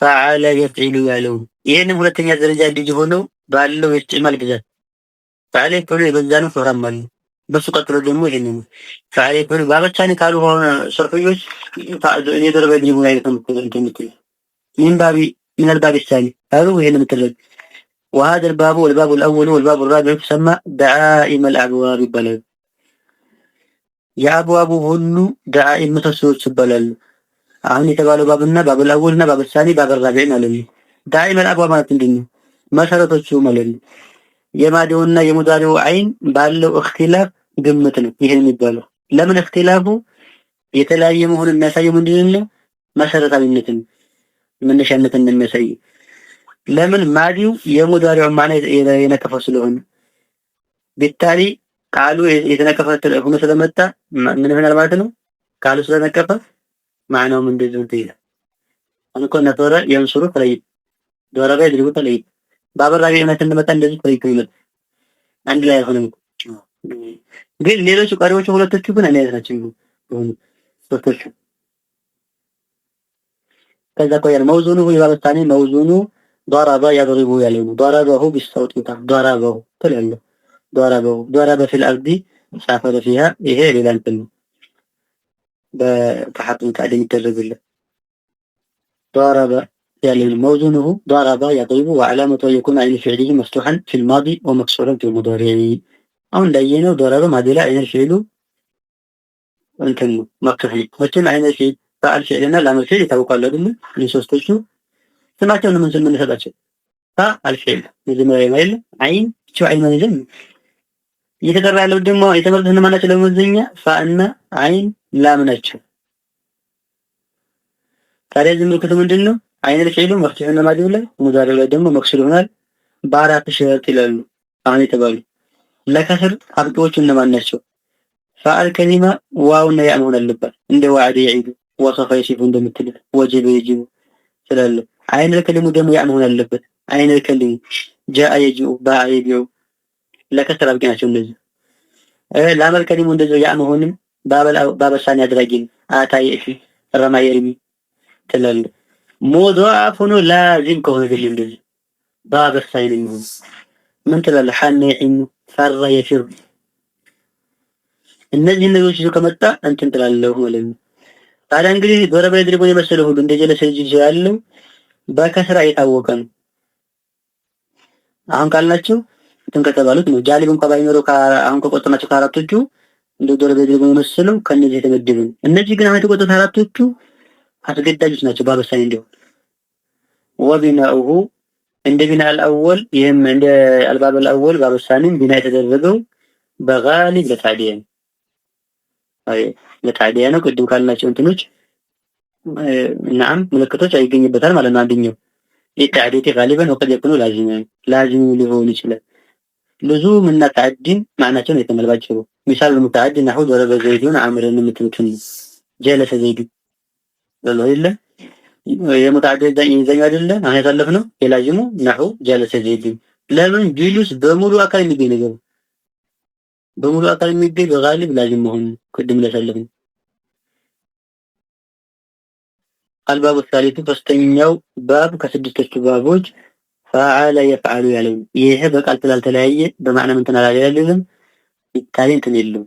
فعل يفعل ያለው ይህንም ሁለተኛ ደረጃ ልጅ ሆነው ባለው የ استعمال ብዛት فعل يفعل የበዛ ነው። ሶራም አለ። በሱ ቀጥሎ ደግሞ ይሄን ነው فعل يفعل باب الثاني ካሉ ሆነ ሰርፍዮች እኔ ضرب يضرب አይነት ነው የምትለው من باب من الباب الثاني ካሉ ይሄን የምትለው። وهذا الباب والباب الأول والباب الرابع تسمى دعائم الأبواب ይባላል። የአብዋቡ ሁሉ دعائم ምሰሶዎች ይባላሉ። አሁን የተባለው ባብና باب الأول እና باب الثاني باب الرابع ማለት ነው። دعائم الأبواب ማለት ምንድን ነው? መሰረቶቹ ማለት ነው። የማዲውና የሙዳሪው አይን ባለው اختلاف ግምት ነው ይሄን የሚባለው። ለምን እክትላፉ የተለያየ መሆኑን የሚያሳየው ምንድን ነው? መሰረታዊነትን መነሻነትን ነው የሚያሳየው። ለምን ማዲው የሙዳሪው ማዕና የነቀፈው ስለሆነ بالتالي ቃሉ የተነቀፈ ሆኖ ስለመጣ ምን ይሆናል ማለት ነው? ቃሉ ስለነቀፈ ማዕናውም እንደዚሁ እንትን ይላል። አሁን እኮ نصر ينصر ተለይቶ ضرب يضرب ተለይቶ باب الرابع እምነት እንደመጣ እንደዚህ ተለይቶ ይመጣ አንድ ላይ አይሆንም። ግን ሌሎቹ ቀሪዎቹ ሁለቶቹ ግን አንድ አይነት ናቸው የሆኑ ሶስቶቹ። ከዛ ቆያል موزونه የ باب الثاني موزونه ضرب يضرب ያለው ነው። ضربه بالصوت ضربه ትላለህ። ضربه ضرب في الأرض سافر فيها ይሄ ሌላ እንትን ነው። በሐቅ ታዕዲል የሚደረግለት ضرب ያለው موزونه ضرب يضرب وعلامته يكون عين فعله مفتوحا في الماضي ومكسورا في المضارع። አሁን እንዳየነው ضرب ماضي ላይ عين الفعل እንትን ነው مفتوح። መቼም عين الفعل فاء الفعل እና لام الفعل ይታወቃሉ አይደል? እነዚህ ሶስቶቹ ስማቸውን ምን የምንሰጣቸው فاء الفعل መጀመሪያ የማይል አይን እቺው አይን መዘን እየተጠራ ያለው ደግሞ የተመረጡት እነማን ናቸው? ለመመዘኛ ፋእና አይን ላም ናቸው። ታዲያ እዚህ ምልክቱ ምንድን ነው? عين الفعل مفتوح ነው ማዲው ላይ፣ ሙዳሪው ላይ ደግሞ مكسور ይሆናል። በአራት شرط ይላሉ አሁን የተባሉ ለ كسر አብቂዎቹ እነማን ናቸው? فاء الكلمة ዋውና ያ መሆን አለባት። እንደ وعد يعد وصف يصف እንደምትል وجب يجب ስላለ عين الكلم ደግሞ ያ መሆን አለበት። عين الكلم جاء يجيء باع يبيع ለ كسر አብቂ ናቸው እነዚህ። لام الكلم እንደዚሁ ያ መሆንም باب الثاني አድራጊ آتى يأتي رمى يرمي ትላለህ። مضاعف ሆኖ لازم ከሆነ ግን እንደዚህ باب الثاني ነው የሚሆነው። ምን ትላለህ? حن يحن فر يفر እነዚህ ነገሮች ይዞ ከመጣ እንትን ትላለህ ማለት ነው። ታዲያ እንግዲህ ضرب يضرب ን የመሰለ ሁሉ እንደ جلس يجلس ያለው በ كسرة የታወቀ ነው። አሁን ካልናቸው እንትን ከተባሉት ነው። جالب እንኳን ባይኖረው አሁን ከቆጠርናቸው ከአራቶቹ እንደ ضرب يضرب ን የመሰለው ከነዚህ የተመደበ ነው። እነዚህ ግን አሁን የተቆጠሩት አራቶቹ አስገዳጆች ናቸው። باب الثاني እንዲሆን وبناؤه እንደ بناء الأول ይህም እንደ الباب الأول باب الثاني ም بناء የተደረገው በ غالب ለ تعدية ነው። አይ ለ تعدية ነው። ቅድም ካልናቸው እንትኖች نعم ምልክቶች አይገኝበታል ማለት ነው። አንደኛው للتعدية غالبا وقد يكون لازما لازم ሊሆን ይችላል። لزوم እና تعد ን ማዕናቸውን የተመልባጭሩ مثال المتعدي نحو ضرب زيد عمرا የምትሉትን جلس زيد ብሎ የለ የ متعدي ይዘኛው አይደለ አሁን ያሳለፍነው የላዚሙ نحو جلس زيد። ለምን جلوس በሙሉ አካል የሚገኝ ነገር በሙሉ አካል የሚገኝ በ غالب لازم መሆኑ ቅድም እንዳሳለፍነው። الباب الثالث ሶስተኛው باب ከስድስቶቹ ባቦች فعل يفعل ያለው ይሄ በቃል ስላልተለያየ በ معنى እንትን አላለም። ይታሪ እንትን የለም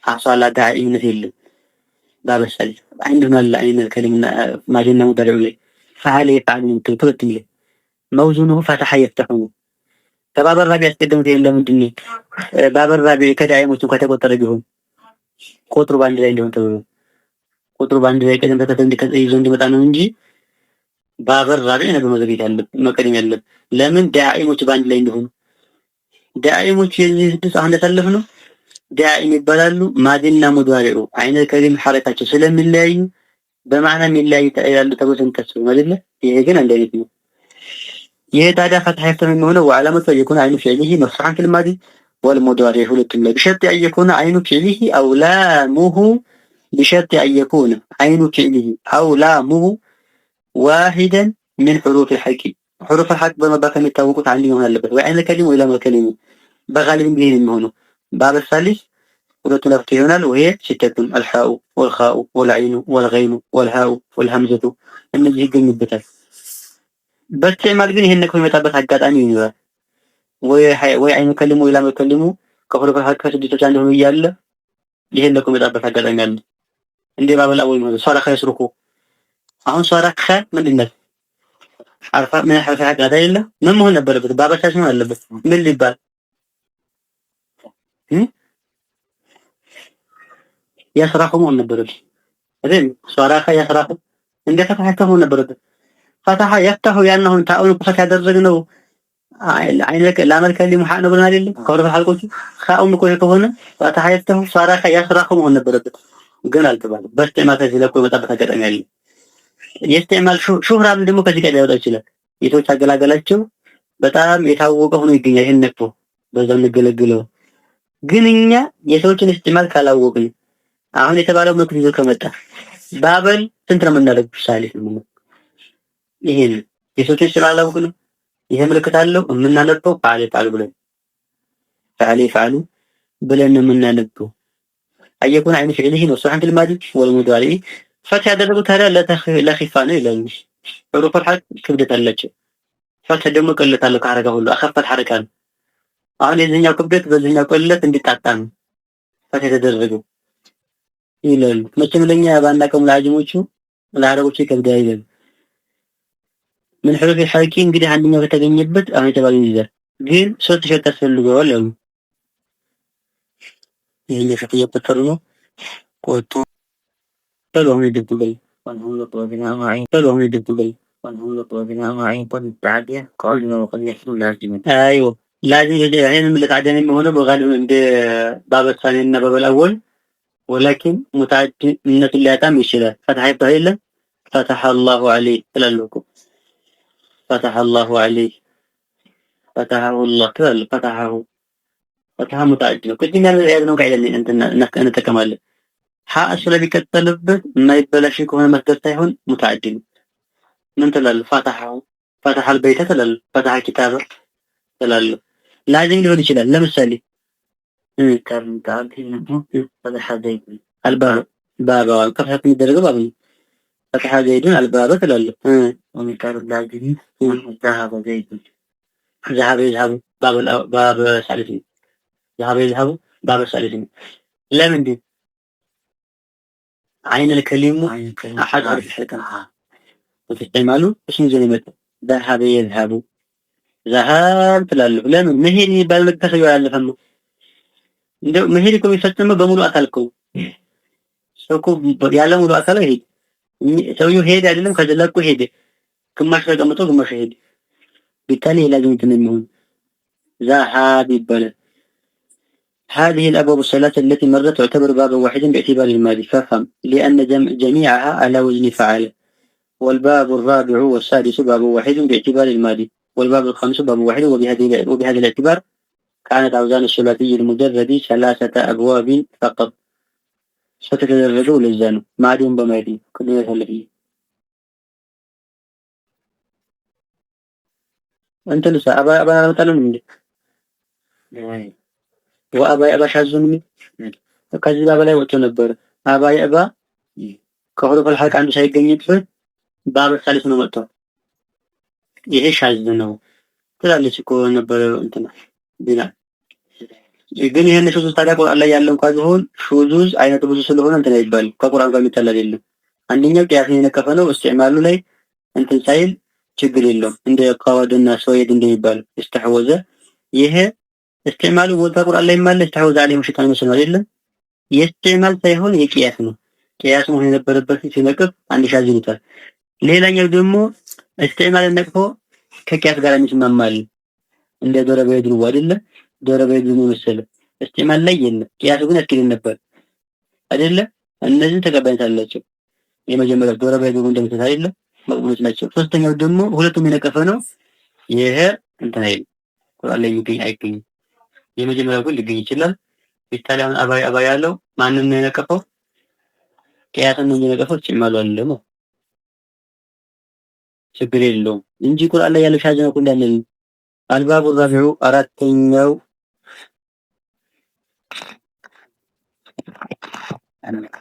አሷላ ዳኢነት የለም። باب الثالث عندنا العين الكلمة ما جينا مضارع ላይ فعل يفعل ሁለቱም ላይ موزونه فتح يفتح ከ باب الرابع ያስቀደሙት ይሄን ለምንድን ነው? باب الرابع ከዳኢሞች እንኳን የተቆጠረ ቢሆን ቁጥሩ በአንድ ላይ እንዲሆን ተብሎ ቁጥሩ በአንድ ላይ ቅደም ተከተል ይዞ እንዲመጣ ነው እንጂ باب الرابع ነበር መዘግየት ያለበት መቀደም ያለበት። ለምን ዳኢሞች በአንድ ላይ እንዲሆኑ። ዳኢሞች የዚህ ስድስት አሁን እንዳሳለፍነው داعم ይባላሉ። ማዲና ሙዳሪዑ عين الكلم ሐረካቸው ስለሚለያዩ በ معنى የሚለያዩ ያሉ ተብሎ ስለሚታሰቡ አይደለ? ይሄ ግን አንድ አይነት ነው። ይሄ ታዲያ فتح يفتح የሚሆነው وعلامته يكون عين فعله مفتوحا في الماضي والمضارع ሁለቱም ላይ بشرط أن يكون عين فعله أو لامه بشرط أن يكون عين فعله أو لامه واحدا من حروف الحلق حروف الحلق በመባል ከሚታወቁት አንድ መሆን አለበት። ወይ عين الكلم ወይ لام الكلم በ غالب እንዲህ ነው የሚሆነው። باب الثالث ሁለቱን ለፍቶ ይሆናል። وهي ستة الحاء والخاء والعين والغين والهاء والهمزة እነዚህ ይገኙበታል። በ استعمال ግን ይሄን ነቅፎ የሚመጣበት አጋጣሚ ይኖራል። ወይ عين الكلم ወይ لام الكلم ከ حروف ከስድስቶች አንድ ሆኖ እያለ ይሄን ለቆ የሚመጣበት አጋጣሚ አለ። እንደ باب الأول ማለት صرخ يصرخ። አሁን صرخ ምንድን ነው? حرف ምን حرف حق አይደለ? ምን መሆን ነበረበት? باب الثالث መሆን አለበት። ምን ሊባል يصرخ መሆን ነበረበት አይደል? صرخ يصرخ እንደ فتح መሆን ነበረበት። فتح يفتح ያን አሁን ታውን فتح ያደረግነው عين لام الكلم حاء ነው ብለን አይደለም? ከ حروف الحلق ኦቹ ኻኡም እኮ ከሆነ فتح يفتح صرخ يصرخ መሆን ነበረበት፣ ግን አልተባለም። በ استعمال ከዚህ ለቆ የመጣበት አጋጣሚ አለ። የ استعمال شهرة ም ደግሞ ከዚህ ጋር ሊያወጣ ይችላል። የሰዎች አገላገላቸው በጣም የታወቀ ሆኖ ይገኛል። ይሄን ነቅፎ በዛው እንገለግለው። ግን እኛ የሰዎችን استعمال ካላወቅን አሁን የተባለው ምልክት ይዞ ከመጣ ባበል ስንት ነው የምናደርገው? ثالث ነው። ይሄን የሰዎችን ስላላወቅን ይሄ ምልክት አለው የምናነበው فعل يفعل ብለን فعل يفعل ብለን ነው የምናነበው። أن يكون عين فعله مفتوحا في الماضي والمضارع فتح ያደረጉት ታዲያ ለ خفة ነው ይላል። حروف الحلق ክብደት አላቸው። فتح ደግሞ ቅለት አለው ከ حركة ሁሉ أخف الحركة ነው። አሁን የዚህኛው ክብደት በዚህኛው ቅለት እንዲጣጣም فتح የተደረገው ይላሉ። መቼም ለኛ ባናቀሙ ለአጅሞቹ ለአረቦቹ ይከብዳል ይላሉ። من حروف الحلق እንግዲህ አንደኛው ከተገኘበት አሁን የተባለው ይይዛል። ግን ሶስት شرط ያስፈልገዋል ያሉ ይሄን شرط እየፈጠሩ ነው። ቆጡ በሉ አሁን ይደብቁ በሉ አሁን ይደብቁ በሉ أيوه لازم يعني متعدين የሚሆነው በጋሊብ እንደ باب الثاني እና باب الأول ولكن متعدي ነቱን ሊያጣም ይችላል። فتح ይባል የለም فتح الله عليه ትላለህ እኮ فتح الله عليه فتحه الله ትላለህ። فتحه فتح متعدي ነው። ቅድም ያልነው قاعدة እንጠቀማለን። ሀ ስለሚቀጠልበት የማይበላሽ ከሆነ مصدر ሳይሆን متعدي ነው። ምን ትላለህ? فتحه فتح البيت ትላለህ። فتح الكتاب ትላለህ። لازم ሊሆን ይችላል። ለምሳሌ الباب باب فتح የሚደረገው باب ነው። فتح زيد الباب ትላለህ። ذهب يذهب باب ثالث ነው። ذهب يذهب باب ثالث ነው። ለምንድን عين الكلم أحد حروف الحلق استعماሉ እሱን ይዞ ነው የመጣው። ذهب يذهب ذهاب ትላለህ። ለምን መሄድ የሚባል ነገር ከሰውየው አላለፈም። እንደው መሄድ እኮ የሚፈጸመው በሙሉ አካል እኮ ሰው እኮ ያለ ሙሉ አካል አይሄድ። ሰውየው ሄደ አይደለም ከዘለቁ ሄደ፣ ግማሽ ተቀምጦ ግማሽ ሄደ። بالتالي لازم እንትን ذهاب ይባላል። هذه الأبواب الثلاثة التي مرت تعتبر بابا واحدا باعتبار الماضي فافهم لأن جميعها على وزن فعل والباب الرابع والسادس باب واحد باعتبار الماضي والباب الخامس باب واحد وبهذا الاعتبار كانت أوزان الثلاثي المجرد ثلاثة أبواب فقط ستتدرج ለዛ ነው ማዲውን በማዲ ቅድም ያሳለፍነው እንትንሳ አባ አባ አላመጣልንም እንዴ? ወአባ የአባ ሻዙን ከዚህ በላይ ወጥቶ ነበር። አባ የአባ ከ حروف الحلق አንዱ ሳይገኝበት باب ثالث ነው መጥቷል። ይሄ شاذ ነው ትላለች እኮ ነበረ እንትና ቢና ግን ይሄን شذوذ ታዲያ ቁርአን ላይ ያለ እንኳን ቢሆን شذوذ አይነቱ ብዙ ስለሆነ እንትን አይባልም። ከቁርአን ጋር የሚጣላ አይደለም። አንደኛው قياس ን የነቀፈ ነው። استعمال ኡ ላይ እንትን ሳይል ችግር የለውም። እንደ ቀወድና ሰወይድ እንደሚባለው استحوذ ይሄ استعمال ኡ ቦታ ቁርአን ላይ ማለት استحوذ عليهم الشيطان ይመስላል አይደለም። የ استعمال ሳይሆን የ قياس ነው። قياس መሆን የነበረበት ሲነቅፍ አንድ شاذ ይሉታል። ሌላኛው ደግሞ استعمال ነቅፎ ከ قياس ጋር የሚስማማል እንደ ضرب يضرب አይደለ? ضرب يضرب መሰለ استعمال ላይ የለም። قياس ግን ያስኬድ ነበር አይደለ? እነዚህ ተቀባይነት አላቸው። የመጀመሪያው ضرب يضرب እንደምትል አይደለ? مقبول ኦች ናቸው። ሶስተኛው ደግሞ ሁለቱም የነቀፈ ነው። ይሄ እንትን አይልም፣ ቁርአን ላይ የሚገኝ አይገኝም። የመጀመሪያው ግን ሊገኝ ይችላል። بالتالي አሁን أبى يأبى ያለው ማንን ነው የነቀፈው? قياس ን ነው የነቀፈው። استعمال ኡ አለ ነው ችግር የለውም እንጂ ቁርአን ላይ ያለው شاذ ነው እንዳንል። الباب الرابع አራተኛው አበቃ።